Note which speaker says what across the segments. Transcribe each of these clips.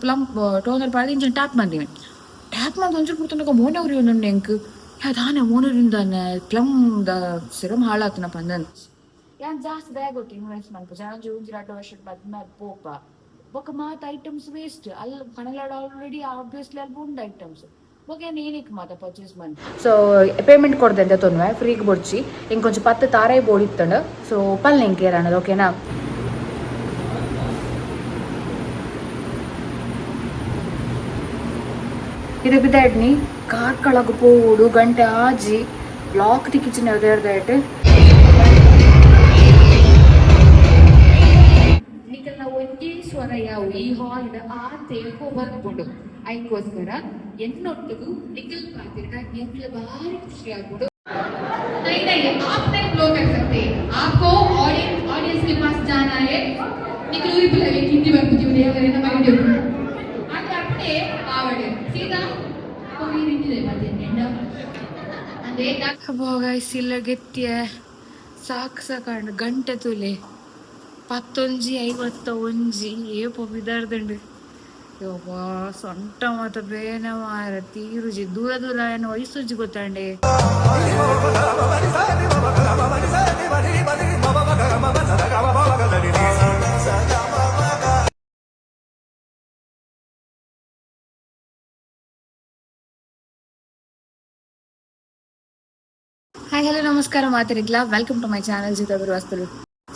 Speaker 1: Plum toner ಪಾಡ್ದ್ ಇಂಚ tap ಮಲ್ದಿನಿ. Tap ಮಲ್ತ್ ಒಂಚೂರು ಪೊರ್ತುನಗ ಮೋನೆ ಉರಿಯೊಂದುಂಡು ಎಂಕ್. ಯಾ ದಾನೆ ಮೋನೆ ಉರಿಯುಂಡು ದಾನೆ ಪ್ಲಮ್ ದ ಸಿರಮ್ ಹಾಳಾತುನ ಪಂದ್. ಯಾನ್ ಜಾಸ್ತಿ ದಾಯೆ ಗೊತ್ತ ಇನ್ವೆಸ್ಟ್ ಮನ್ಪುಜಿ ಯಾನ್ ಒಂಜಿ ಒಂಜಿ ರಡ್ಡ್ ವರ್ಷಡ್ ಮದ್ಮೆ ಆದ್ ಪೋಪ ಬೊಕ ಮಾತ ಐಟಮ್ಸ್ ವೇಸ್ಟ್ ಅಲ್ ಕನಲಡ್ ಆಲ್ರೆಡಿ ಆಬ್ವಿಯಸ್ಲಿ ಅಲ್ಪ ಉಂಡು ಐಟಮ್ಸ್ ಬೊಕ ಯಾನ್ ಏನಿಕ್ ಮಾತ ಪರ್ಚೇಸ್ ಮನ್ಪು. ಸೊ ಪೇಮೆಂಟ್ ಕೊರ್ದೆ ದೆತೊನುವೆ ಫ್ರೀಗ್ ಬೊಡ್ಚಿ ಎಂಕ್ ಒಂಜಿ ಪತ್ತ್ ತಾರಾಯಿ ಬೋಡಿತ್ತ್ಂಡ್ ಸೊ ಪಲ್ಲೆ ಎಂಕ್ ಏರಾಂಡಲ ಓಕೆನಾ. ಇತ್ತೆ ಪಿದಾಡ್ನಿ ಕಾರ್ಕಳಗ್ ಪೋವೊಡು ಗಂಟೆ ಆಜಿ ಬ್ಲಾಕ್ ತಿಕ್ಕಿಚಿನ ಉದಯರ್ದಾಯ್ಟ್. ನಿಕಲ್ನ ಒಂಜೇ ಸ್ವರ ಯಾವು ಈ ಹಾಲ್ ಡ್ ಆತೆ ಎಕೋ ಬರ್ಪುಂಡು ಐಕೋಸ್ಕರ ಎನ್ನೊಟ್ಟುಗು ನಿಕಲ್ ಪಾತೆರ್ಡ ಎಂಕ್ಲ ಬಾರಿ ಖುಷಿ ಆಪುಂಡು.
Speaker 2: नहीं नहीं, आप नहीं ब्लो कर सकते। आपको ऑडियंस ऑडियंस के पास जाना है। निकलूरी बुलावे हिंदी ಬರ್ಪುಜಿ ದೇವರೇ ಮೈಂಡ್ ಅದು ಅಪ್ಪಣೆ ಆವಡೆ ಸೀದಾ कोई ರೀತಿ ಬಂದೆ ಅಂದೆ.
Speaker 1: ಅಬ್ಬಾ ಗೈಸ್, ಇಲ್ಲ ಗೆತ್ತಿಯ ಸಾಕು ಸಾಕಾಂಡ್. ಗಂಟೆ ತೂಲೆ, 11:51. ಏಪ ಪಿದಾಡ್ದುಂಡು. ಯವ್ವಾ, ಸೊಂಟ ಮಾತ ಬೇನೆ ಮಾರ, ತೀರುಜಿ. ದೂರ ದೂರ ಏನು ವಯಸ್ಸುಜ್ಜಿ ಗೊತ್ತಾಂಡೆ. ಹಾಯ್, ಹಲೋ, ನಮಸ್ಕಾರ ಮಾತೆರೆಗ್ಲ. Welcome to my channel Jeevitha ವಸ್ತುಲು.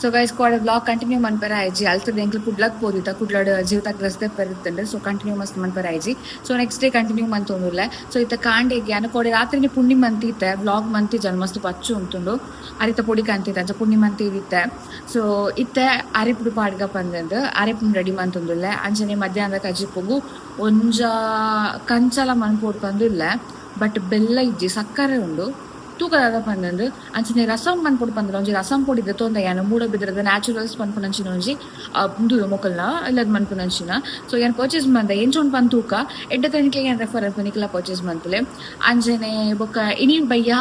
Speaker 1: ಸೊ ಗೈಸ್, ಕೋಡೆ ವ್ಲಾಗ್ ಕಂಟಿನ್ಯೂ ಮನ್ಪೆರೆ ಆಯ್ಜಿ. ಅಲ್ತದ ಎಂಕ್ಲು ಕುಡ್ಲಕ್ ಪೋದಿತ್ತ. ಕುಡ್ಲಡ್ ಜೀವಿತಾಗ್ ಡ್ರೆಸ್ ದೆಪ್ಪೆರೆ. ಸೊ ಕಂಟಿನ್ಯೂ ಮಸ್ತ್ ಮನ್ಪೆರೆ ಆಯ್ಜಿ. ಸೊ ನೆಕ್ಸ್ಟ್ ಡೇ ಕಂಟಿನ್ಯೂ ಮಂತೊಂದುಲ್ಲೆ. ಸೊ ಇತ್ತ ಕಾಂಡೆಗ್ ಯಾನ್ ಕೋಡೆ ರಾತ್ರಿನೇ ಪುಂಡಿ ಮಂತಿತ್ತೆ. ವ್ಲಾಗ್ ಮಂತಿಜ, ಮಸ್ತ್ ಪಚ್ಚು ಉಂತುಂಡು. ಅರಿತ ಪೊಡಿ ಕಂತಿತ್ತೆ, ಅಂಚ ಪುಂಡಿ ಮಂತಿದಿತ್ತೆ. ಸೊ ಇತ್ತೆ ಅರಿಪುಡು ಪಾಡ್ಗ ಪಂದಂದು ಅರಿಪುಡು ರೆಡಿ ಮಂತೊಂದುಲ್ಲೆ. ಅಂಚನೆ ಮಧ್ಯಾಹ್ನದ ಕಜಿಪುಗು ಒಂಜ ಕಂಚಲ ಮನ್ಪೊಡು ಪಂದುಲ್ಲೆ. ಬಟ್ ಬೆಲ್ಲ ಇಜ್ಜಿ, ಸಕ್ಕರೆ ಉಂಡು. ತೂಕ ದಾದ ಪಂದಂದು. ಅಂಚನೆ ರಸಂ ಮನ್ಪೊಡು ಪಂದ್ರ ಒಂಜಿ ರಸಂ ಪೊಡಿ ದೆತ್ತೊಂದ ಯಾನ್. ಮೂಡಬಿದ್ರದ ನ್ಯಾಚುರಲ್ಸ್ ಪನ್ಪುನಂಚಿನ ಒಂಜಿ ಉಂದು ಮೊಕಲ್ನ ಇಲ್ಲದ ಮನ್ಪುನಂಚಿನ. ಸೊ ಯಾನ್ ಪರ್ಚೇಸ್ ಮಂದ, ಎಂಚ ಉಂಡು ಪಂದ್ ತೂಕ. ಎಡ್ಡೆ ತನಿಖೆ ಯಾನ್ ರೆಫರ್ ನಿಕಲ ಪರ್ಚೇಸ್ ಮನ್ಪುಲೆ. ಅಂಚನೆ ಬೊಕ್ಕ ಇನಿ ಬಯ್ಯ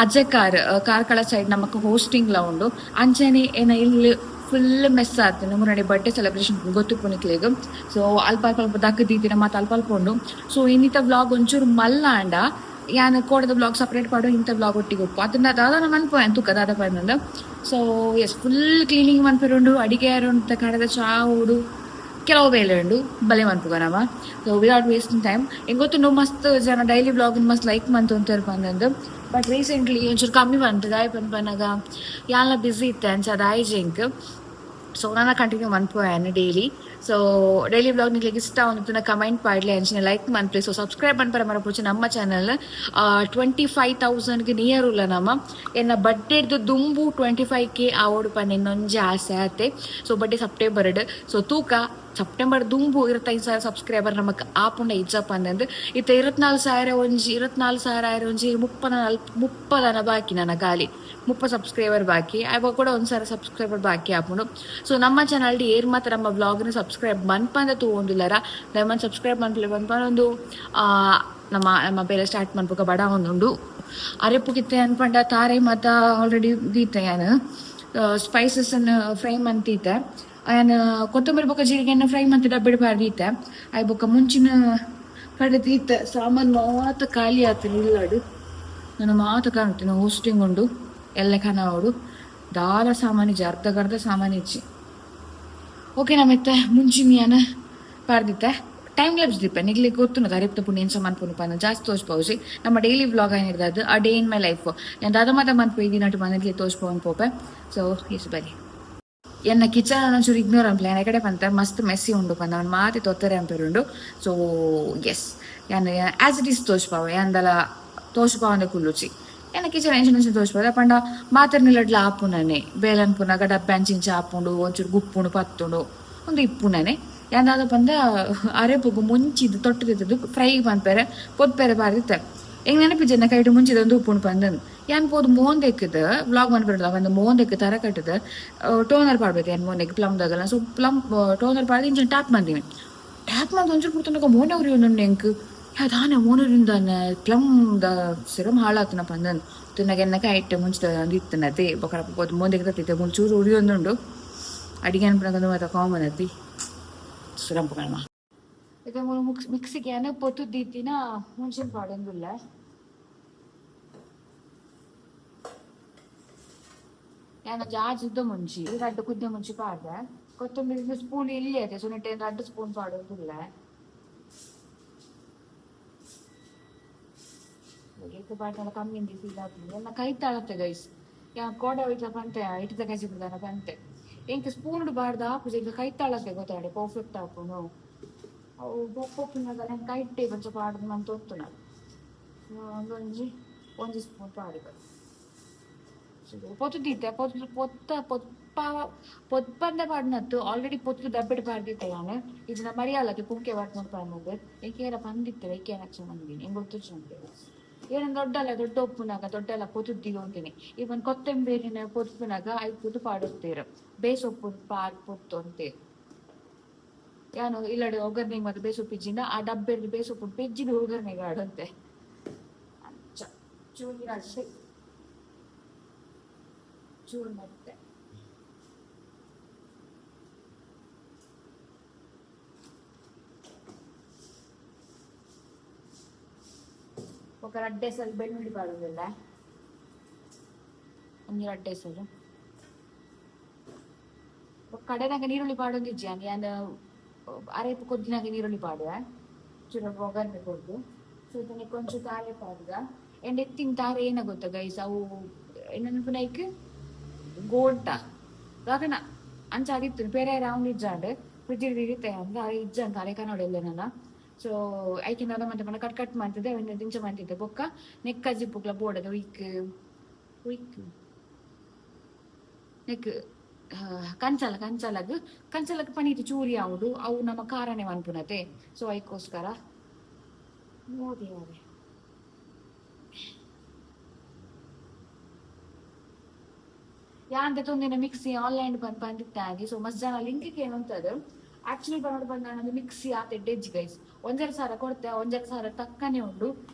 Speaker 1: ಅಜೆಕಾರ್ ಕಾರ್ಕಳ ಸೈಡ್ ನಮಕ್ ಹೋಸ್ಟಿಂಗ್ ಲ ಉಂಡು. ಅಂಚನೆ ಎನ ಇಲ್ಲ್ ಫುಲ್ ಮೆಸ್ ಆತುಂಡು. ಮುರಣಿ ಬರ್ಡೇ ಸೆಲೆಬ್ರೇಷನ್ ಗೊತ್ತಿಪ್ಪು ನಿಕ್ಲೆಗ್. ಸೊ ಅಲ್ಪ ಅಲ್ಪ ಅಲ್ಪ ದಕ್ ದೀತಿನ ಮಾತ ಅಲ್ಪ ಅಲ್ಪ ಉಂಡು. ಸೊ ಇನ್ನಿತ ವ್ಲಾಗ್ ಒಂಚೂರು ಮಲ್ಲ ಆಂಡ ಯಾನ್ ಕೋಡೆದ ವ್ಲಾಗ್ ಸಪರೇಟ್ ಪಾಡು, ಇಂಥ ವ್ಲಾಗ್ ಒಟ್ಟಿಗೆ ಉಪ್ಪು ಅದನ್ನ ದಾದಾನ ಮನ್ಪು ಯಾನ್ ತೂಕ ದಾದ ಪಂದ್. ಸೊ ಎಸ್, ಫುಲ್ ಕ್ಲೀನಿಂಗ್ ಮನ್ಪೆರುಂಡು, ಅಡಿಗೆ ಉಂಡು, ಕಡೆದ ಚಾ ಉಡು, ಕೆಲವು ಬೇಲೆ ಉಂಡು, ಬಲೆ ಮನ್ಪುಗ ನಮ. ಸೊ ವಿದೌಟ್ ವೇಸ್ಟಿಂಗ್ ಟೈಮ್, ಎಂಕ್ ಗೊತ್ತುಂಡು ಮಸ್ತ್ ಜನ ಡೈಲಿ ವ್ಲಾಗ್ ಮಸ್ತ್ ಲೈಕ್ ಮಂತೊಂತೆರ್ ಪಂದಂದು. ಬಟ್ ರೀಸೆಂಟ್ಲಿ ಒಂಚೂರು ಕಮ್ಮಿ ಬಂತು. ದಾಯೆ ಪನ್ಪನಗ ಯಾನ್ಲ ಬಿಸಿ ಇತ್ತೆ, ಅಂಚ ಅದು ಆಯ್ಜಿ ಎಂಕ್. ಸೊ ನನ್ನ ಕಂಟಿನ್ಯೂ ಮನ್ಪುವ ಡೈಲಿ. ಸೊ ಡೈಲಿ ವ್ಲಾಗ್ ನಿಕ್ಲೆಗ್ ಇಷ್ಟ ಆವೊಂದಿತ್ತುಂಡ ಕಮೆಂಟ್ ಪಾಡ್ಲೆ, ಅಂಚನೆ ಲೈಕ್ ಮನ್ಪುಲೆ. ಸೊ ಸಬ್ಸ್ಕ್ರೈಬ್ ಮನ್ಪರೆ ಮರಪೊಡ್ಚಿ ನಮ್ಮ ಚಾನಲ್. 25,000ಗೆ ನಿಯರ್ ಉಲ್ಲ ನಮ್ಮ. ಎನ್ನ ಬರ್ಡೇಡ್ದು ದುಂಬು 25K ಆವೊಡು ಪಂದ್ ಎನ್ನೊಂಜಿ ಆಸೆ ಆತೆ. ಸೊ ಬರ್ಡೇ ಸೆಪ್ಟೆಂಬರ್. ಸೊ ತೂಕ, ಸೆಪ್ಟೆಂಬರ್ ದುಂಬು 25,000 ಸಬ್ಸ್ಕ್ರೈಬರ್ ನಮಕ್ ಆಪುಂಡ ಇಜ್ಜ ಪಂದಂದು. ಇತ್ತೆ 24,000, ಒಂಜಿ 24,000 ಆಯ್ರೆ ಒಂಜಿ 30 30ದನ ಬಾಕಿ. ನನ್ನ ಖಾಲಿ 30 ಸಬ್ಸ್ಕ್ರೈಬರ್ ಬಾಕಿ. ಅವಾಗ ಕೂಡ 1,000 ಸಬ್ಸ್ಕ್ರೈಬರ್ ಬಾಕಿ ಆಪುಂಡು. ಸೊ ನಮ್ಮ ಚಾನಲ್ ಏರ್ ಮಾತ್ರ ನಮ್ಮ ವ್ಲಾಗ್ನ ಸಬ್ಸ್ಕ್ರೈಬ್ ಮನ್ಪಂದ ತೂವೊಂದುಲ್ಲರ, ದಯಮಾಡಿ ಸಬ್ಸ್ಕ್ರೈಬ್ ಮನ್ಪುಲೆ. ಪನ್ಪನ ಒಂದು ನಮ್ಮ ನಮ್ಮ ಬೇಲೆ ಸ್ಟಾರ್ಟ್ ಮನ್ಪುಗ ಬಡ ಒಂದುಂಡು. ಅರೆಪುಗಿತ್ತೆ ಅನ್ಪಂಡ ತಾರೆ ಮಾತ ಆಲ್ರೆಡಿ ದೀತೆ. ಯಾನ್ ಸ್ಪೈಸಸ್ ಅನ್ನು ಫ್ರೈ ಮಂತೀತೆ. ಯಾನ್ ಕೊತ್ತಂಬರಿ ಬೊಕ್ಕ ಜೀರಿಗೆಯನ್ನು ಫ್ರೈ ಮಂತ್ ಡಬ್ಬಿಡ್ ಪಾಡ್ದೀತೆ. ಆಯ್ ಬೊಕ್ಕ ಮುಂಚಿನ ಕಡೆ ದೀತೆ. ಸಾಮಾನು ಮಾತ ಖಾಲಿ ಆತು ಇಲ್ಲಡು. ನನ್ನ ಮಾತ ಕಾಣ್ತೀನಿ ಹೋಸ್ಟಿಂಗ್ ಉಂಡು, ಎಲ್ಲ ಖಾನಾವಡು ದಾಲ ಸಾಮಾನು ಇಜ್ಜಿ, ಅರ್ಧಗರ್ಧ ಸಾಮಾನು ಇಜ್ಜಿ. ಓಕೆ, ನಮ್ಮಿತ್ತೆ ಮುಂಚಿನ ಯಾನ್ ಪಾಡ್ದಿತ್ತೆ. Time lapse ದಿಪ್ಪೆ. ನಿಗ್ಲಿಗೆ ಗೊತ್ತುಂಡು ಅರಿಪ್ತ ಪುಣ್ಯ ಎಂಚ ಮನ್ಪುನು ಪಂದ್. ಜಾಸ್ತಿ ತೋಜ್ಪವುಜಿ. ನಮ್ಮ ಡೈಲಿ ವ್ಲಾಗ್ ಏನಿರ್ತದೆ, ಆ ಡೇ ಇನ್ my life. ಯಾನ್ ದಾದ ಮಾತ ಮನ್ಪು ಈ ದಿನಟ್ ಮನೆಗೆ ತೋಜ್ಪವನ್ ಪೋಪೆ. ಸೊ is ಬರಿ. ಎನ್ನ ಕಿಚನ್ ಒಂಚೂರು ಇಗ್ನೋರ್ ಅನ್ಪ್ಲೆ. ಯಾನ್ ಎಕಡೆ ಪಂತೆ ಮಸ್ತ್ ಮೆಸ್ಸಿ ಉಂಡು ಪಂದ ಅವ್ನು ಮಾತೆ ತೊತ್ತರೆ ಅಂಪೇರುಂಡು. ಸೊ ಎಸ್, ಯಾನ್ ಆಸ್ it is ತೋಜ್ಪಾವೆ. ಯಾನ್ದಲ ತೋಜ್ಪಾವಂದೆ ಕುಲ್ಲುಚಿ. ಎನ್ನ ಕಿಚನ್ ಎಂಚಿನ ಎಂಚಿನ ತೋಜ್ಪಾವೆ ಪಂಡ ಮಾತೆರ್ನಿಲಡ್ಲ ಆಪುನನೆ. ಬೇಲೆ ಅನ್ಪುನಗ ಡಬ್ಬೆ ಅಂಚಿಂಚ ಆಪುಂಡು, ಒಂಚೂರು ಗುಪ್ಪುಂಡು ಪತ್ತುಂಡು, ಒಂದು ಇಪ್ಪುನನೆ. ಯಾನ್ ದಾದ ಪಂಡ ಅರೆಪುಗು ಮುಂಚಿದ್ ತೊಟ್ಟುದಿತ್ತದು ಫ್ರೈ ಪನ್ಪೆರೆ ಪೊತ್ಪೆರೆ ಬಾರಿತ್ತೆ. ಎಂಕ್ ನೆನಪಿಜ್ಜಿ ಎನ್ನ ಕೈಟ್ ಮುಂಚಿದ ಒಂದು ಉಪ್ಪುಂಡು ಪಂದನ್. ಯಾನ್ ಪೋದು ಮೋಂದೆಕ್ಕದ ವ್ಲಾಗ್ ಮನ್ಪೆರಲ್ಲ ಪಂದ್ ಮೋಂದೆಕ್ ತರ ಕಟ್ಟದ ಟೋನರ್ ಪಾಡ್ಬೇಕು ಯಾನ್ ಮೋಂದೆಗ್ ಪ್ಲಮ್ ದಾಗಲ. ಸೊ ಪ್ಲಮ್ ಟೋನರ್ ಪಾಡ್ದು ಇಂಚ ಟ್ಯಾಪ್ ಮಂದಿನಿ. ಟ್ಯಾಪ್ ಮಂತ್ ಒಂಚೂರು ಪೊರ್ತುನಗ ಮೋನೆ ಉರಿಯೊಂದುಂಡು ಎಂಕ್. ಯಾ ದಾನೆ ಮೋನೆ ಉರಿಯುಂಡು ಪ್ಲಮ್ ದ ಸಿರಮ್ ಹಾಳಾತುನ ಪಂದನ್. ತುನಗ ಎನ್ನ ಕೈಟ್ ಮುಂಚಿದ ಇತ್ತನತೆ. ಬೊಕ ಪೋದು ಮೋಂದೆಗ್ ತತ್ತಿತ್ತೆ, ಒಂಚೂರು ಉರಿಯೊಂದುಂಡು. ಅಡಿಗೆ ಅನ್ಪುನಗ ಮಾತ ಕಾಮನ್ ಅತಿ. ಸುರಂಪು ಕಣಮ. ಇತ್ತೆ ಮೂಲು ಮಿಕ್ಸಿಗೆ ಯಾನ್ ಪೊತ್ತು ದೀತಿನ ಮುಂಚಿನ ಪಾಡೊಂದುಲ್ಲೆ. ಯಾನ್ ಜಾಜಿದ ಮುಂಚಿ, ರಡ್ಡ್ ಕುದ್ದೆ ಮುಂಚಿ ಪಾಡ್ದೆ. ಕೊತ್ತಂಬರಿ ಸ್ಪೂನ್ ಇಲ್ಲಿ ಐತೆ, ಸೊ ನೆಟ್ ರಡ್ಡ್ ಸ್ಪೂನ್ ಪಾಡೊಂದುಲ್ಲೆ. ಏತ್ ಪಾಡ್ಂಡಲ ಕಮ್ಮಿ ಇಂದ್ ಫೀಲ್ ಆಪುಂಡು. ಎನ್ನ ಕೈತಾಳತ್ತೆ ಗೈಸ್. ಯಾನ್ ಕೋಡೆ ಒಯ್ತ ಪಂತೆ, ಇಟ್ಟದ ಕಜಿ ಬಿಡ್ದಾನ ಪಂತೆ. ಎಂಕ್ ಸ್ಪೂನ್ ಪಾಡ್ದ್ ಆಪುಜಿ, ಎಂಕ್ ಕೈತಾಳತ್ತೆ ಗೊತ್ತಾಂಡೆ ಪರ್ಫೆಕ್ಟ್ ಆಪುಂಡು. ಅವು ಬೊಕ್ಕ ಎಂಕ್ ಕೈಟೆ ಒಂಚ ಪಾಡ್ದ್ ಮಂತೊತ್ತುನ. ಒಂಜಿ ಒಂಜಿ ಸ್ಪೂನ್ ಪಾಡ್ದೆ. ಪೊತ್ತು ದೀತೆ, ಪೊತ್ತು ಪೊತ್ತ ಪೊತ್ತ ಪೊತ್ಪಂದೆ ಪಾಡ್ನತ್ತು. ಆಲ್ರೆಡಿ ಪೊತ್ತು ಡಬ್ಬೆಡ್ ಪಾಡ್ದಿತ್ತೆ ಯಾನ್. ಇಜ್ಜಿಂಡ ಮರಿಯಾಲದ ಪುಂಕೆ ಪಾಡ್ದು ಪಂದ್ ಎಂಕ್ ಏರ ಪಂದಿತ್ತೆರ್, ಐಕೆ ಅಚ್ಚ ಮಂದಿನಿ ಎಂಕ್ ಗೊತ್ತುಜ್ಜಿ. ಏನ ದೊಡ್ಡಲ್ಲ ದೊಡ್ಡ ಉಪ್ಪುನಾಗ ದೊಡ್ಡಲ್ಲ ಪೊತ್ತು ದೀವೊಂದಿನಿ. ಈವನ್ ಕೊತ್ತಂಬರಿನ ಪೊತ್ಪುನಾಗ ಐಕ್ ಪೊತ್ತು ಪಾಡೊಂತೇರ್, ಬೇಸೊಪ್ಪು ಪಾಡ್ ಪೊತ್ತೊಂತೇರ್. ಯಾನ್ ಇಲ್ಲಡ್ ಒಗ್ಗರ್ಣೆಗ್ ಮಾತ ಬೇಸೊಪ್ಪು ಇಜ್ಜಿಂಡ ಆ ಡಬ್ಬೆರ್ದ್ ಬೇಸೊಪ್ಪು ಪೆಜ್ಜಿದ್ ಒಗ್ಗರ್ಣೆಗ್ ಪಾಡೊಂತೆ. ಅಂಚ ಚೂರು ಅಷ್ಟೇ, ಚೂರು ಮತ್ತೆ ಬೊಕ ರಡ್ಡೆ ಸಲ ಬೆಳ್ಳುಳ್ಳಿ ಪಾಡೊಂದುಲ್ಲೆ. ಒಂಜಿ ರಡ್ಡೆ ಸಲ. ಬೊಕ ಕಡೆನಾಗ ನೀರುಳ್ಳಿ ಪಾಡೊಂದಿಜ್ಜಿ ಯಾನ್. ಯಾನ್ ಅರೇಪು ಕೊದ್ದಿನಾಗ ನೀರುಳ್ಳಿ ಪಾಡುವೆ, ಚೂರು ಒಗ್ಗರಣೆ ಕೊರ್ದು. ಸೊ ಇದನ್ನ ಕೊಂಚ ತಾರೆ ಪಾಡ್ದ. ಎಂಡ್ ಎತ್ತಿನ ತಾರೆ ಏನ ಗೊತ್ತಾ ಗೈಸ್? ಅವು ಎನ್ನ ಐಕ್ ಗೋಂಟ ದಾದನ ಅಂಚ ಆದಿತ್ತು. ಪೇರೆ ರೌಂಡ್ ಇಜ್ಜಾಂಡ್, ಫ್ರಿಜ್ ಇತ್ತೆ ಅಂದ್ ಅರೆ ಇಜ್ಜಂತ ಅರೆ ಕನ್ನಡ ನನ. ಸೊ ಐಕಿಂದ ಮಂತೆ ಪಂಡ ಕಟ್ ಕಟ್ ಮಂತಿದ್ದೆ, ಅವೆನ್ ದಿಂಚ ಮಂತಿದ್ದೆ. ಬೊಕ್ಕ ನೆಕ್ ಕಜಿಪುಗ್ಲ ಬೋಡದ ಒಯ್ಕ್ ಒಯ್ಕ್ ನೆಕ್ ಕಂಚಲ ಕಂಚಲಗ್ ಕಂಚಲಗ್ ಪನೀತ್ ಚೂರಿ ಆವುಡು. ಅವು ನಮ್ಮ ಕಾರನೆ ಮನ್ಪುನತೆ. ಸೊ ಐಕೋಸ್ಕರ ಮೋದಿ ಯಾರೆ ಯಾನ್ ದೆತೊಂದಿನ ಮಿಕ್ಸಿ ಆನ್ಲೈನ್ ಪಂದ್ ಪಂದಿತ್ತೆ. ಸೊ ಮಸ್ತ್ ಜನ ಲಿಂಕ್ ಕೇನೊಂತದ್. ಆಕ್ಚುಲಿ ಪನೊಡು ಪಂಡ ಮಿಕ್ಸಿ ಆತ್ ಎಡ್ಡೆಜ್ಜಿ ಗೈಸ್. 1,500 ಕೊರ್ತೆ, 1,500 ತಕ್ಕನೆ ಉಂಡು.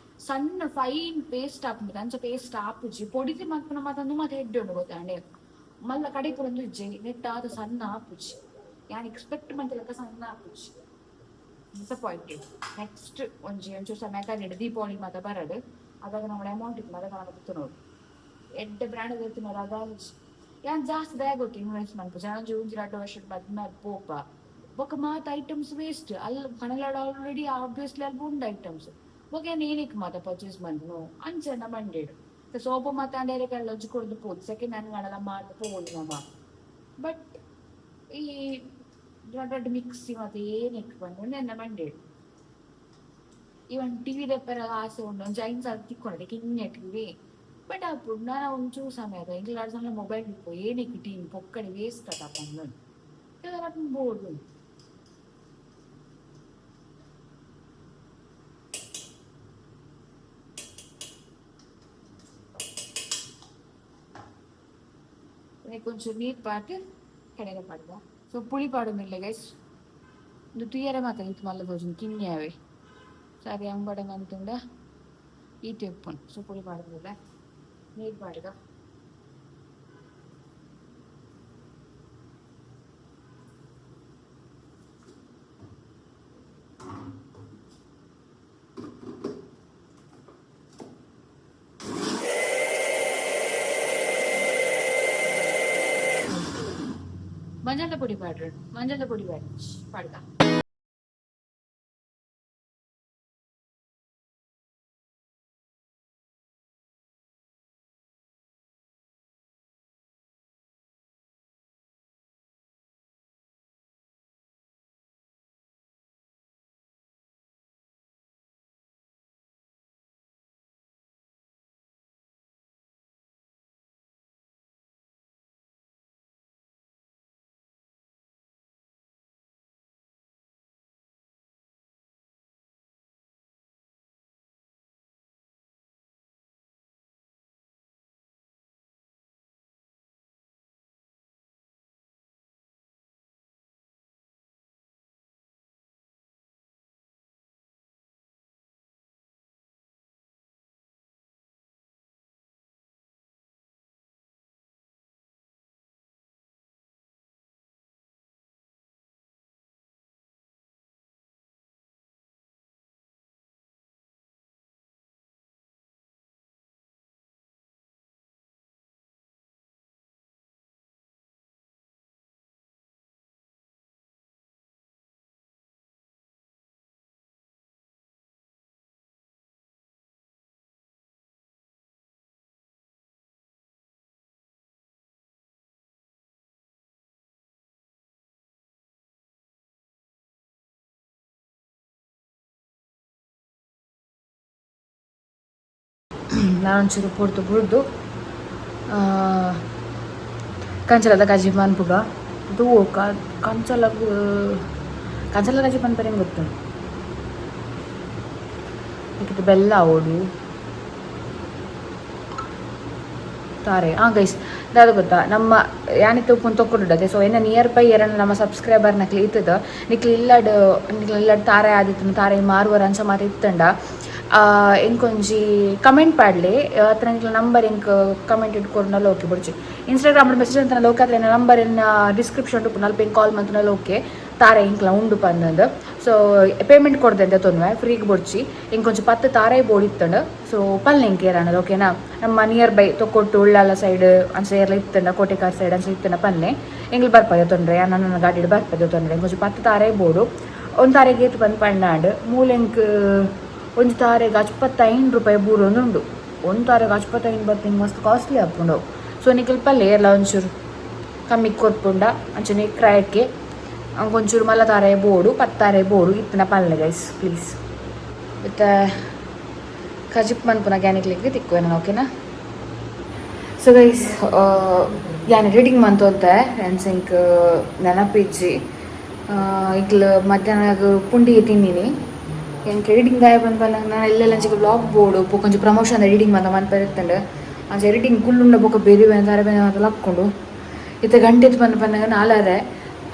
Speaker 1: ಸಣ್ಣ ಫೈನ್ ಪೇಸ್ಟ್ ಆಪುಂಡು, ಅಂಚ ಪೇಸ್ಟ್ ಆಪುಜಿ. ಪೊಡಿತಿ ಮಲ್ಪುನ ಮಾತ ಮಾತ ಎಡ್ಡೆ ಉಂಡು ಗೊತ್ತಾಂಡೆ. ಮಲ್ಲ ಕಡೆ ಪುರಂದು ಇಜ್ಜಿ, ನೆಟ್ ಆತ್ ಸಣ್ಣ ಆಪುಜಿ. ಯಾನ್ ಎಕ್ಸ್ಪೆಕ್ಟ್ ಮಂತಿಲೆಕ್ಕ ಸಣ್ಣ ಆಪುಜಿ. ಡಿಸಪಾಯಿಂಟೆಡ್. ನೆಕ್ಸ್ಟ್ ಒಂಜಿ ಒಂಚೂರು ಸಮಯ ಕರೀಡ್, ದೀಪಾವಳಿ ಮಾತ ಬರಡ್, ಅದಾಗ ನಮ್ಮ ಅಮೌಂಟ್ ಇತ್ತು ಅದಾಗ ನಮ ನೋಡು ಎಡ್ಡೆ ಬ್ರ್ಯಾಂಡ್ ತಿನ್ನೋರು. ಅದಾಗ ಯಾನ್ ಜಾಸ್ತಿ ದಾಯ ಗೊತ್ತು ಇನ್ವೆಸ್ಟ್ ಮನ್ಪುಜಿ. ಒಂಜಿ ಒಂಜಿ ರಡ್ಡ್ ವರ್ಷ ಬದ್ಮೇಲೆ ಪೋಪ. ಬೊಕ ಮಾತ ಐಟಮ್ಸ್ ವೇಸ್ಟ್ ಅಲ್ ಕಣಲಾಡ್. ಆಲ್ರೆಡಿ ಆಬ್ವಿಯಸ್ಲಿ ಅಲ್ಪ ಉಂಡು ಐಟಮ್ಸ್. ಬೊಕ ಯಾನ್ ಏನಕ್ಕೆ ಮಾತ ಪರ್ಚೇಸ್ ಮನ್ಪುನು ಅಂಚ ಮಂಡೇಡ್. ಸೋಪ ಮಾತ ಡೈರೆಕ್ಟ್ ಒಂಜಿ ಕೊರ್ದು ಪೋದು, ಸೆಕೆಂಡ್ ಹ್ಯಾಂಡ್ ಮಾಡಲ ಮಾತ ಪೋವೊಡು ನಮ. ಬಟ್ ಈ ದೊಡ್ಡ ದೊಡ್ಡ ಮಿಕ್ಸಿ ಮಾತ ಏನಕ್ಕೆ ಪಂಡ ಎನ್ನ ಮಂಡೇಡ್. ಈವನ್ ಟಿವಿ ದೆಪ್ಪೆರೆ ಆಸೆ ಉಂಡು. ಒಂಜಿ 5,000 ತಿಕ್ಕೊಂಡೆ ಕಿನ್ಯ ಟಿವಿ. ಬಟ್ ಅಪ್ಪುಂಡು ನನ ಒಂಚೂರು ಸಮಯ ಎಂಕ್ಲ ಸಣ್ಣ ಮೊಬೈಲ್ ಇಪ್ಪು, ಏನಕ್ಕೆ ಟಿವಿ ಪೊಕ್ಕಡೆ ವೇಸ್ಟ್ ಅತ ಪಂದ್ ಬೋಡು. కొంచెం ನೀರು ಪಾಟ್ ಕಡೆಗೆ ಪಾಡ್ದ. ಸೊ ಪುಳಿ ಪಾಡೊಂದುಲ್ಲೆ ಗೈಸ್. ಉಂದು ತೂಯರೆ ಮಾತ ಇತ್ ಮಲ್ಲ ತೋಜುಂಡು, ಕಿನ್ನಿ ಸರಿ ಅಂಬಡ ಮಂತುಂಡ ಈತೆ ಉಪ್ಪುಂಡು. ಸೊ ಪುಳಿ ಪಾಡೊಂದುಲ್ಲೆ, ನೀರು ಪಾಡ್ದ. ಮಂಜಲ್ದ ಪೊಡಿ ಪಾಡ್ರೆ, ಮಂಜಲ್ದ ಪೊಡಿ ಪಾಡ್ದ. ನಾನೊಂಚೂರು ಪೊರ್ತು ಬುಡ್ದು ಕಂಚಲದ ಕಜಿಪು ಮನ್ಪುಗ ತೂವೊಕ ಕಂಚಲಗ್ ಕಂಚಲ ಕಜಿಪು ಮನ್ಪೆರೆ ಗೊತ್ತುಂಡು. ಐಕಿತ ಬೆಲ್ಲ ಆವೊಡು ತಾರೆ. ಹಾಂ ಗೈಸ್, ದಾದ ಗೊತ್ತಾ, ನಮ್ಮ ಯಾನಿತ್ತೆ ಉಪ್ಪುನ್ ತೊಕ್ಕೊಡುಡತೆ. ಸೊ ಎನ್ನ ನಿಯರ್ ಬೈ ಎರನ ನಮ್ಮ ಸಬ್ಸ್ಕ್ರೈಬರ್ ನಕ್ಲು ಇತ್ತದ, ನಿಕ್ಲು ಇಲ್ಲಡ್ ನಿಕ್ಲು ಇಲ್ಲಡ್ ತಾರೆ ಆದಿತ್ತುಂಡು, ತಾರೆ ಮಾರುವರ ಅಂಚ ಮಾತ ಇತ್ತಂಡ ಎಂಕೊಂಜಿ ಕಮೆಂಟ್ ಪಾಡ್ಲೆ, ಅತ್ರ ನಿಕ್ಲ ನಂಬರ್ ಎಂಕ್ ಕಮೆಂಟ್ ಇಟ್ಕೊರ್ಂಡಲ ಓಕೆ. ಬೊಡ್ಚಿ ಇನ್ಸ್ಟಾಗ್ರಾಮ್ ಮೆಸೇಜ್ ಅಂತ ಓಕೆ, ಅತ್ರ ಎನ್ನ ನಂಬರ್ ಎನ್ನ ಡಿಸ್ಕ್ರಿಪ್ಷನ್ ಉಪ್ಪು ನಲ್ಪ ಎಂಕ್ ಕಾಲ್ ಮಂತುಂಡಲ ಓಕೆ. ತಾರೆ ಎಂಕ್ಲ ಉಂಡು ಪಂದಂದು. ಸೊ ಪೇಮೆಂಟ್ ಕೊಡ್ದೆ ಅಂತ ತೊನ್ವೆ, ಫ್ರೀಗ್ ಬೊಡ್ಚಿ. ಎಂಕೊಂಚಿ 10 ತಾರೆ ಬೋಡಿತ್ತಂಡು. ಸೊ ಪಲ್ಲೆ ಎಂಕ್ ಏರಾಣದು ಓಕೆನಾ. ನಮ್ಮ ನಿಯರ್ ಬೈ ತೊಕ್ಕೊಟ್ಟು ಉಳ್ಳಾಲ ಸೈಡ್ ಅಂಚ ಏರ್ಲ ಇತ್ತಂಡ, ಕೋಟೆಕಾರ್ ಸೈಡ್ ಅಂಚ ಇತ್ತಂಡ ಪನ್ನೆ, ಎಂಗ್ಲು ಬರ್ಪದೆ ತೊಂದರೆ, ನನ್ನ ಗಾಡಿಡ್ ಬರ್ಪದೆ ತೊಂದರೆ. ಎಂಕೊಂಚಿ 10 ತಾರೆ ಬೋಡು. ಒಂದು ತಾರೆಗೆ ಏತ್ ಬಂದು ಪಂಡಾಂಡ್ ಮೂಲೆಂಕ್ ಒಂಜಿ ತಾರೆಗ್ 55 ರೂಪಾಯಿ ಬೂರೊಂದುಂಡು. ಒಂದು ತಾರೆಗ್ 55 ಬತ್ತು ಹಿಂಗೆ ಮಸ್ತ್ ಕಾಸ್ಟ್ಲಿ ಆಪುಂಡು. ಸೊ ನಿಕುಲು ಪಲ್ಲೆ ಏರ್ಲ ಒಂಚೂರು ಕಮ್ಮಿ ಕೊರ್ಪುಂಡ ಅಂಚನೆ ಕ್ರಯಕ್ಕೆ ಒಂಚೂರು ಮಲ್ಲ ತಾರೆ ಬೋಡು, 10 ತಾರೆ ಬೋಡು ಇತ್ತಿನ ಪಲ್ಲೆ ಗೈಸ್ ಪ್ಲೀಸ್. ಇತ್ತೆ ಕಜಿಪ್ ಮನ್ಪುನ ಗ್ಯಾನಿಕ್ಲಿಗೆ ತಿಕ್ಕುವೆ ಓಕೆನಾ. ಸೊ ಗೈಸ್, ಯಾನ್ ಎಡಿಟಿಂಗ್ ಮಂತೊಂತೆ ಎಂಕ್ ನೆನಪಿಜ್ಜಿ. ಇಗ್ಲ ಮಧ್ಯಾಹ್ನ ಪುಂಡಿ ತಿಂದಿನಿ. ಎಂಕ್ ಎಡಿಟಿಂಗ್ ದಾಯ ಬಂದ್ ನಾನು ಎಲ್ಲೆಲ್ಲ ಅಂಚಿಗೆ ವ್ಲಾಗ್ ಬೋಡು ಬೊಕ ಒಂಜಿ ಪ್ರಮೋಷನ್ ಎಡಿಟಿಂಗ್ ಮಂತ ಮನ್ಪೆರೆ ಇತ್ತುಂಡು. ಅಂಚ ಎಡಿಟಿಂಗ್ ಕುಲ್ಲುಂಡ ಬೊಕ ಬೇರೆ ಬೇರೆ ದಾರ ಬೇರೆ ಮಾತ ಲಕ್ಕೊಂಡು ಇತ್ತೆ ಗಂಟೆ ಬಂದು ಪನ್ನಗ ನಾಲಾರೆ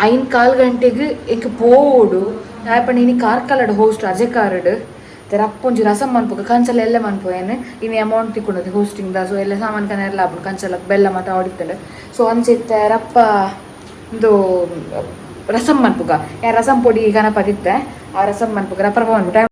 Speaker 1: ಐನ್ ಕಾಲ್ ಗಂಟೆಗೆ ಎಂಕ್ ಪೋವೊಡು. ದಾಯೆ ಪಂಡ ಇನಿ ಕಾರ್ಕಳಡ್ ಹೋಸ್ಟ್ ಅಜೆ ಕಾರ್ಡ್ ರಪ್ಪೊಂಜಿ ರಸಂ ಮನ್ಪುಗ ಕಂಚಲ ಎಲ್ಲ ಮನ್ಪು ಏನ್ ಇನಿ ಅಮೌಂಟ್ ತಿಕ್ಕೊಂಡದು ಹೋಸ್ಟಿಂಗ್ ದ. ಸೊ ಎಲ್ಲ ಸಾಮಾನು ಕನೆರ್ಲ ಆಪುಂಡು, ಕಂಚಲ ಬೆಲ್ಲ ಮಾತ ಆಡಿತ್ತಂಡು. ಸೊ ಅಂಚ ಇತ್ತೆ ರಪ್ಪ ಇಂದು ರಸಂ ಮನ್ಪುಗ, ಯಾ ರಸಂ ಪೊಡಿ ಗಣಪತಿತ್ತೆ, ಆ ರಸಂ ಮನ್ಪುಗ ರಪ್ಪ ರಪ್ಪ ಮನ್ಪು ಟೈಮ್.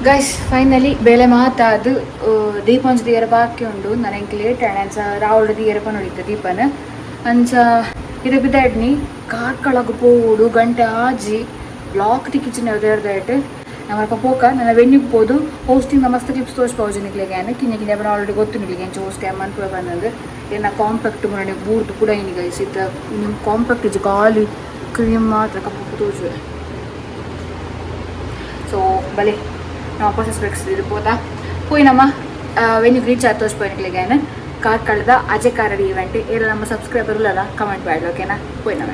Speaker 1: ಗೈಸ್, ಫೈನಲಿ ಬೇಲೆ ಮಾತಾದು ದೀಪಂಜ್ ದಿಯರ ಬಾಕಿ ಉಂಡು. ನಾನು ಎಂಕ್ ಲೇಟ್ ಆಂಡ್ ಅಂಚ ರಾವುಡ್ ದಿಯರ ಪನೊಡಿತ್ತು ದೀಪನ. ಅಂಚ ಇದು ಬಿದ್ದಾಡ್ನಿ ಕಾರ್ಕಳಗ್ ಪೋವೊಡು, ಗಂಟೆ ಆಜಿ ಬ್ಲಾಕ್ ತಿಕ್ಕಿಚಿನ ದೇರ್ದಾಯ್ಟ್ ನಮ್ಮಪ್ಪ ಪೋಕ ನನ್ನ ವೆನ್ಯೂಗ್ ಪೋದು ಹೋಸ್ಟಿಂಗ್ ಮಸ್ತ್ ಕ್ಲಿಪ್ಸ್ ತೋಜ್ಪಾವುಜಿ ನಿಕ್ಲೆಗ್. ಯಾನ್ ಕಿನ್ಯ ಕಿನ್ಯ ಆಲ್ರೆಡಿ ಗೊತ್ತು ನಿಕ್ಲೆಗ್ ಎಂಚ ಹೋಸ್ಟ್ ಮನ್ಪುವೆ ಪಂದ್. ಎನ್ನ ಕಾಂಪ್ಯಾಕ್ಟ್ ಮುರಣೆ ಬೂರ್ದು ಪುಡ ಇನಿ ಗೈಸ್. ಇತ್ತ ನಿಮ್ಮ ಕಾಂಪ್ಯಾಕ್ಟ್ ಇಜ್ಜಿ, ಖಾಲಿ ಕ್ರೀಮ್ ಮಾತ್ರ ಕಪ್ಪು ತೋಜುವೆ. ಸೊ ಬಲೆ ನಾವು ವಾಪಸ್ ಇದು ಪೋದಾ ಪೋಯಿ ನಮ್ಮ ವೆನ್ಯೂಗ್ ರೀಚ್ ಆದ ತೋಜ್ಪೋಯಿ ನಿಕ್ಲೆಗ್. ಕಾರ್ಕಳದ ಅಜೆ ಕಾರಡಿ ಇವೆಂಟ್ ಏರ ನಮ್ಮ ಸಬ್ಸ್ಕ್ರೈಬರ್ ಉಲ್ಲಲ್ಲ ಕಮೆಂಟ್ ಮಾಡಿ ಓಕೆನಾ. ಪೋಯಿ ನಮ್ಮ.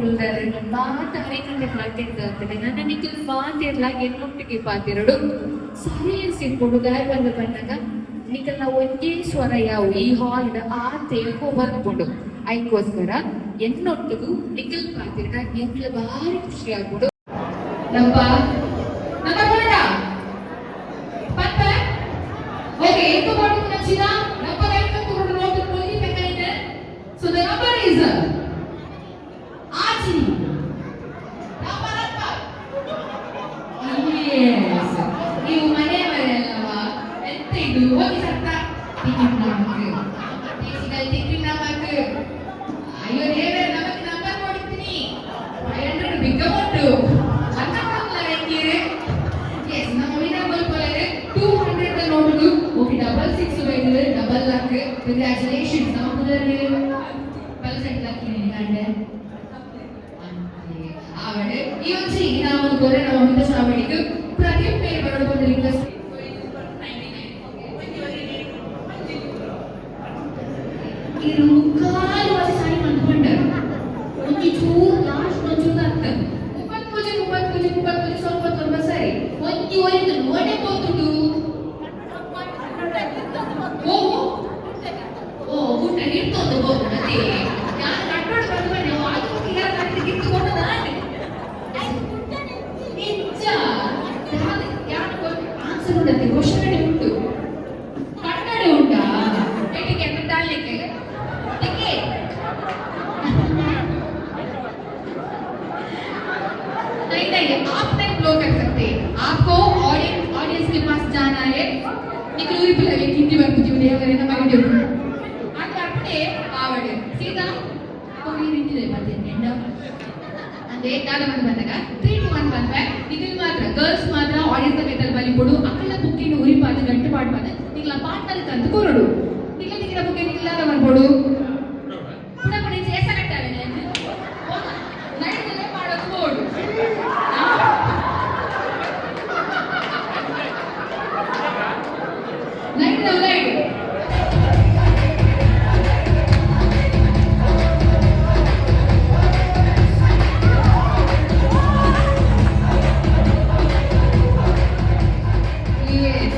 Speaker 2: ಕುಲ್ದಾರೆ ಮಾತ ಹರಿಕಂಡೆ ಪಾತೆರ್ದಾಗ್ತದೆ. ನನ್ನ ನಿಖಿಲ್ ಪಾತೆರ್ಲ ಎನ್ನೊಟ್ಟಿಗೆ ಪಾತೆರಡು ಸೈಲೆನ್ಸ್ ಇಟ್ಕೊಂಡು ದಾಯ ಬಂದ ಬಂದಾಗ ನಿಖಲ್ನ ಒಂಜೇ ಸ್ವರ ಯಾವು ಈ ಹಾಲ್ ಆ ತೇಲ್ಕೋ ಬರ್ಕೊಂಡು ಐಕೋಸ್ಕರ ಎನ್ನೊಟ್ಟಿಗೂ ನಿಖಿಲ್ ಪಾತೆರ್ಡ ಎಂಕ್ಲ ಭಾರಿ ಖುಷಿ ಆಗ್ಬಿಡು.
Speaker 3: ನಂಬ ನಂಬರ್ ಕೊಡೋಣ ಪತ್ತ. ಓಕೆ, ಎಂತ ಮಾಡೋದು ನಚ್ಚಿದ ನಂಬರ್ ಎಂತ ಕೊಡೋಣ ನೋಟ್ ನೋಡಿ ಬೇಕಾಗಿದೆ. ಸೊ the number is Aachi number ಅಪ್ಪ. Yes. ನೀವು ಮನೆಯವರೇ ಅಲ್ಲವಾ? ಎಂತ ಇದು? ಹೋಗಿ ಸತ್ತ ಟಿಕೆಟ್ ನಮಕ್ ಟಿಕೆಟ್ ನಮಕ್. ಅಯ್ಯೋ ದೇವರೇ, ನಮಗೆ ನಂಬರ್ ಕೊಡ್ತೀನಿ. 500 ಬಿಗ್ ಅಮೌಂಟ್ ಅನ್ನ ಕೊಡಲ್ಲ ಹೆಂಗೀರೆ. ಎಸ್, ನಮ್ಮ ವಿನರ್ ಬಲ್ಪೊಲೆರೆ 200 ನೋಟುಲು. ಓಕೆ, 66 ಬೈದಿದೆ, ಡಬಲ್ ಲಕ್. ಕಂಗ್ರ್ಯಾಚುಲೇಷನ್ಸ್. ನಮ್ಮ ಪುದರ್ ಪಲ್ಸೆಟ್ ಲಕ್ಕಿ ಕಂಡೆ ಆವಡೆ. ಈ ಒಂಜಿ ನಾವು ಕೊರೆ ನಮ್ಮ ಮಿತ್ತ ಚಾವಡಿಗೆ ಪ್ರದೀಪ್ ಮೇರ್ ಬರೋಡು ಬಂದು ರಿಕ್ವೆಸ್ಟ್. ಇರು ಮುಕ್ಕಾಲು ವಾಸಿ ಸಾರಿ ಮಂತ್ಕೊಂಡರು. ಒಂಜಿ ಚೂರು ಲಾಸ್ಟ್ ಒಂಚೂರು ಅತ್ತ 33, 33, 33, ಸ್ವಲ್ಪ ತುಂಬ ಸರಿ. ಒಂಜಿ ಒರಿದು ನೋಡೆ ಪೋತುಂಡು. ಓ ಓ, ಊಟ ಹಿಡ್ತೊಂದು ಹೋಗುದು ಅದೇ. ನಾನು ಕಟ್ಟೋಡು ಬಂದು ಬನ್ನಿ ಅದು ಯಾರು ಕಟ್ಟಿಗೆ ಕಿತ್ತುಕೊಂಡು ನಾನು ನಿಜ ಯಾರು ಆನ್ಸರ್ ಉಂಟಂತೆ. ಕ್ವಶನ್ ಉಂಟು, ಕನ್ನಡ ಉಂಟಾ? ಟಿಕೆ ತಾಳ್ಲಿಕ್ಕೆ ಟಿಕೆ. नहीं नहीं, आप नहीं ब्लो कर सकते। आपको ऑडियंस ऑडियंस के पास जाना है. ನಿಖಿಲ್ ಊರಿಪುಲವೆ ಹಿಂದಿ ಬರ್ಪುಜಿ ದೇವರೇ ನಮ್ಮ ಐಡಿಯಾ ಅದು ಅಪ್ಪಣೆ ಆವಡೆ ಸೀದಾ ಹೋಗಿ ನಿಂತಿದೆ ಮತ್ತೆ ಎಂಡ ಅಂದ್ರೆ ದಾದ ಬಂದು ಬಂದಾಗ 3 2 1 ಬಂದ್ರೆ ನಿಖಿಲ್ ಮಾತ್ರ, ಗರ್ಲ್ಸ್ ಮಾತ್ರ ಆಡಿಯನ್ಸ್ ಕೈತಲ್ ಬಲಿ ಕೊಡು. ಅಕ್ಕಲ ಬುಕ್ಕಿನ ಉರಿಪಾದ ಗಂಟು ಪಾಡ್ಪಾದ ನಿಖಿಲ ಪಾರ್ಟ್ನರ್ ಕಂದು ಕೊರಡು. ನಿಖಿಲ ನಿಖಿಲ ಬುಕ್ಕೆ ನಿಖಿಲಾದ ಬರ್ಬೋಡು. ಪುಡ ಪುಡಿ ಚೇಸ ಕಟ್ಟಾವೆ ನೈಟ್ ಮಾಡೋದು board. Light light. Yes.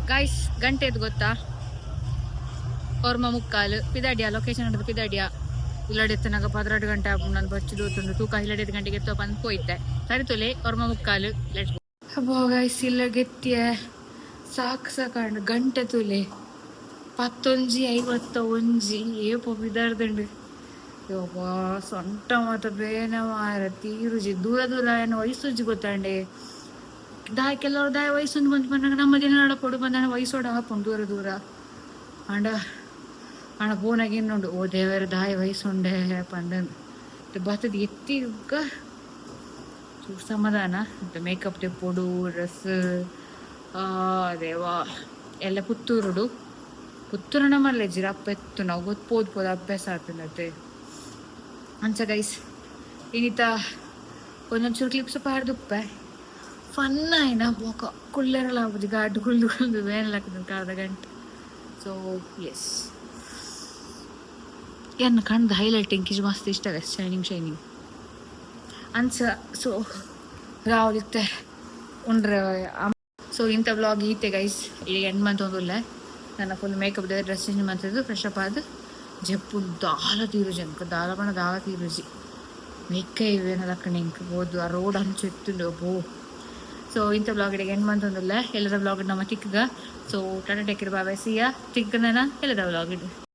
Speaker 1: Guys, ಗಂಟೆ ಎದ್ದು ಗೊತ್ತಾ? 9:45. ಪಿದಾಡಿಯ ಲೊಕೇಶನ್ ಹಿಡಿದು ಪಿದಾಡಿಯ. ಇಲ್ಲಡೆತ್ತನಾಗ 12 ಗಂಟೆ ಆಪುಂಡು. ನಾನು ಬಚ್ಚು ದೂತುಂಡು ತೂಕ. ಇಲ್ಲಡೆತ್ತು ಗಂಟೆಗೆ ಎತ್ತೋ ಬಂದು ಪೋಯ್ತೆ. ಸರಿ ತುಲೆ, 9:45. Let's ಅಬ್ಬೋ. ಗೈಸ್, ಇಲ್ಲ ಗೆತ್ತಿಯ ಸಾಕು ಸಾಕಂಡು. ಗಂಟೆ ತುಲೆ, 11:51. ಏಪೋ ಬಿದಾರ್ದುಂಡು. ಯವ್ವಾ, ಸೊಂಟ ಮಾತ ಬೇನೆ ಮಾರ, ತೀರುಜಿ. ದೂರ ದೂರ ಏನು ವಯಸ್ಸುಜ್ಜಿ ಗೊತ್ತಾಂಡೆ. ದಾಯ ಕೆಲವರು ದಾಯ ವಯಸ್ಸೊಂದು ಬಂದು ಬಂದಾಗ ನಮ್ಮ ದಿನ ನಡಪೊಡು ಬಂದಾಣ ವಯಸ್ಸೋಡ ಹಾಪುಂಡು ದೂರ ದೂರ. ಆಂಡ ಆಂಡ ಪೋನಾಗ ಇನ್ನುಂಡು, ಓ ದೇವರ, ದಾಯ ವಯಸ್ಸುಂಡೆ ಪಂಡನ್ ಬತ್ತದ ಎತ್ತಿ ಚೂರು ಸಮಾಧಾನ. ಮೇಕಪ್ ತೆಪ್ಪೊಡು, ಡ್ರೆಸ್ ದೇವಾ ಎಲ್ಲ. ಪುತ್ತೂರುಡು ಪುತ್ತೂರನ ಮಲ್ಲೆಜ್ಜಿರ ಅಪ್ಪ ಎತ್ತು ನಾವು ಗೊತ್ತು ಪೋದು ಪೋದು ಅಭ್ಯಾಸ ಆತನತೆ. ಅಂಚ ಗೈಸ್, ಇನಿತ ಒಂದೊಂಚೂರು ಕ್ಲಿಪ್ಸ್ ಪಾಡ್ದುಪ್ಪೆ. ಫನ್ ಆಯ್ನ ಬೋಕ ಕುಳ್ಳೆರಲ ಆಪುಜಿ. ಗಾಡ್ ಕುಳ್ದು ಕುಳ್ದು ಬೇನೆ ಹಾಕುದು ಅರ್ಧ ಗಂಟೆ. ಸೊ ಎಸ್, ಎನ್ನ ಕಣ್ದು ಹೈಲೈಟ್ ಇಂಕಿಜ್ ಮಸ್ತ್ ಇಷ್ಟ ಗೈಸ್, ಶೈನಿಂಗ್ ಶೈನಿಂಗ್ ಅನ್ಸ. ಸೊ ರಾವಲಿತ್ತೆ ಉಂಡ್ರೆ. ಸೊ ಇಂಥ ವ್ಲಾಗ್ ಈತೆ ಗೈಸ್. ಈಗ ಎಂಡ್ ಮಂತ್ ಒಂದುಲ್ಲ. ನನ್ನ ಫುಲ್ ಮೇಕಪ್ ಡ್ರೆಸ್ ಚೇಂಜ್ ಮಂತದ್ದು ಫ್ರೆಶ್ ಅಪ್ ಆದ್ ಜಪ್ಪು ದಾಲ ತೀರುಜಿ ಅನ್ಕ ದಾಲ ಪಂಡ ದಾಲ ತೀರುಜಿ. ಮೆಕ್ಕ ಇವೇನ ಲಕ್ಕಣೆ ಇಂಕ್ ಬೋದು ಆ ರೋಡ್ ಅಂಚು ಇತ್ತುಂಡು ಬೋ. ಸೊ ಇಂಥ ವ್ಲಾಗ್ ಇಡೆಗೆ ಎಂಡ್ ಮಂತ್ ಒಂದುಲ್ಲ. ಎಲ್ಲದ ವ್ಲಾಗ್ ನಮ್ಮ ತಿಕ್ಕಗ. ಸೊ ಟಾಟಾ, ಟೇಕ್ ಕೇರ್, ಬಾಯ್, ಸಿಯಾ. ತಿಕ್ಕನ ಎಲ್ಲದ ವ್ಲಾಗ್ ಇಡು.